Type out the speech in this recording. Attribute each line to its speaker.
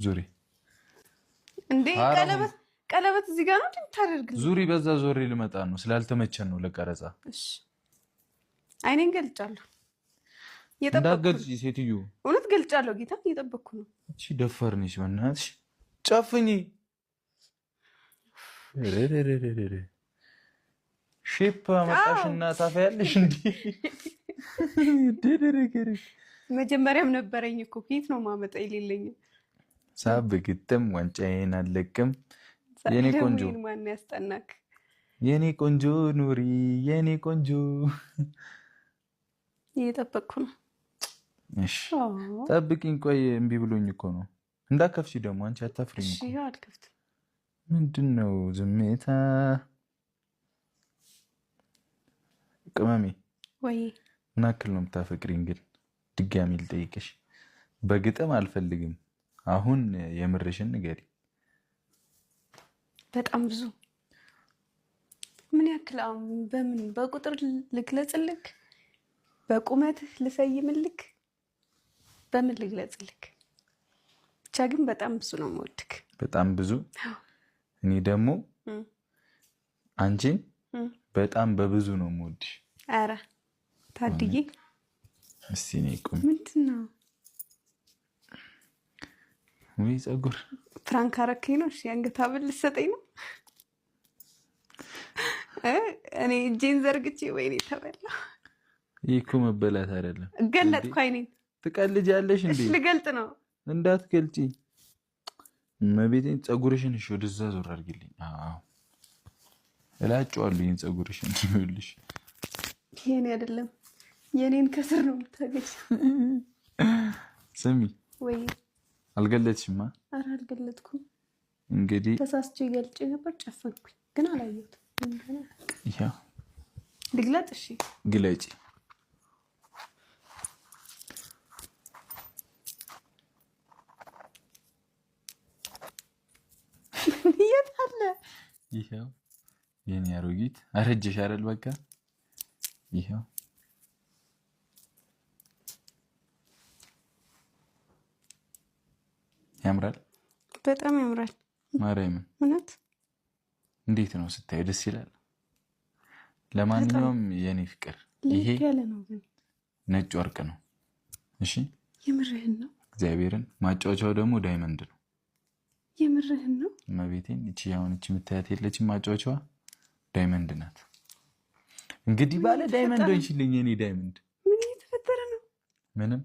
Speaker 1: ዙሪ።
Speaker 2: እንዴ ቀለበት ቀለበት እዚህ ጋር ነው እንደምታደርግልኝ?
Speaker 1: ዙሪ። በዛ ዞሬ ልመጣ ነው፣ ስላልተመቸን ነው ለቀረጻ።
Speaker 2: እሺ አይኔን ገልጫለሁ።
Speaker 1: እንዳትገልጪ ሴትዮ።
Speaker 2: እውነት ገልጫለሁ። ጌታ እየጠበቅኩ ነው።
Speaker 1: እቺ ደፋር ነሽ፣ በእናትሽ ጨፍኚ። Shape አመጣሽና ታፈያለሽ እንዴ?
Speaker 2: መጀመሪያም ነበረኝ እኮ፣ ከየት ነው ማመጣ የሌለኝ?
Speaker 1: ሳብ ግጥም ዋንጫዬን አለቅም። የኔ ቆንጆ
Speaker 2: ማን ያስጠናክ?
Speaker 1: የኔ ቆንጆ ኑሪ፣ የኔ ቆንጆ።
Speaker 2: እየጠበቅኩ ነው።
Speaker 1: እሺ ጠብቂኝ። ቆይ እምቢ ብሎኝ እኮ ነው። እንዳከፍቺ ደግሞ አንቺ አታፍሪኝ
Speaker 2: እሺ አልከፍትም።
Speaker 1: ምንድን ነው ዝምታ? ቅመሜ
Speaker 2: ወይ
Speaker 1: ምን ያክል ነው የምታፈቅሪኝ ግን? ድጋሚ ልጠይቅሽ፣ በግጥም አልፈልግም። አሁን የምርሽን ንገሪ።
Speaker 2: በጣም ብዙ። ምን ያክል አሁን በምን በቁጥር ልግለጽልክ? በቁመትህ ልሰይምልክ? በምን ልግለጽልክ? ብቻ ግን በጣም ብዙ ነው የምወድክ።
Speaker 1: በጣም ብዙ። እኔ ደግሞ አንቺን በጣም በብዙ ነው የምወድሽ።
Speaker 2: ኧረ ታድዬ።
Speaker 1: እስቲ እኔ ቁሚ።
Speaker 2: ምንድን ነው?
Speaker 1: ወይ ፀጉር።
Speaker 2: Prank አረከኝ ነው? እሺ የአንገት ሐብል ልትሰጠኝ ነው? እኔ እጄን ዘርግቼ ወይኔ ተበላ።
Speaker 1: ይህ እኮ መበላት አይደለም።
Speaker 2: ገለጥኩ አይኔን።
Speaker 1: ትቀልጃለሽ እንዴ?
Speaker 2: እሺ ልገልጥ ነው።
Speaker 1: እንዳትገልጪ እመቤቴን። ፀጉርሽን እሺ ወደዛ ዞር አድርጊልኝ። አዎ እላጨዋለሁ ይሄን ፀጉርሽን። ይኸውልሽ
Speaker 2: የኔ አይደለም፣ የኔን ከስር ነው የምታገኝ።
Speaker 1: ስሚ
Speaker 2: ወይ
Speaker 1: አልገለጥሽማ?
Speaker 2: ኧረ አልገለጥኩም።
Speaker 1: እንግዲህ
Speaker 2: ተሳስቼ ገልጬ ነበር፣ ጨፈንኩኝ፣ ግን አላየሁትም።
Speaker 1: ይኸው
Speaker 2: ልግለጥ? እሺ
Speaker 1: ግለጪ።
Speaker 2: የት አለ?
Speaker 1: ይኸው የኔ አሮጊት አረጀሽ አይደል? በቃ ይኸው ያምራል።
Speaker 2: በጣም ያምራል።
Speaker 1: ማርያምን
Speaker 2: እውነት
Speaker 1: እንዴት ነው ስታዩ? ደስ ይላል። ለማንኛውም የኔ ፍቅር ይሄ
Speaker 2: ያለ ነው ግን
Speaker 1: ነጭ ወርቅ ነው። እሺ
Speaker 2: የምርህን ነው?
Speaker 1: እግዚአብሔርን። ማጫወቻው ደግሞ diamond ነው።
Speaker 2: የምርህን ነው?
Speaker 1: እመቤቴን። እቺ አሁን እቺ የምታያት የለችም፣ ማጫወቻዋ diamond ናት። እንግዲህ ባለ diamond ሆንሽልኝ የኔ diamond።
Speaker 2: ምን እየተፈጠረ ነው?
Speaker 1: ምንም።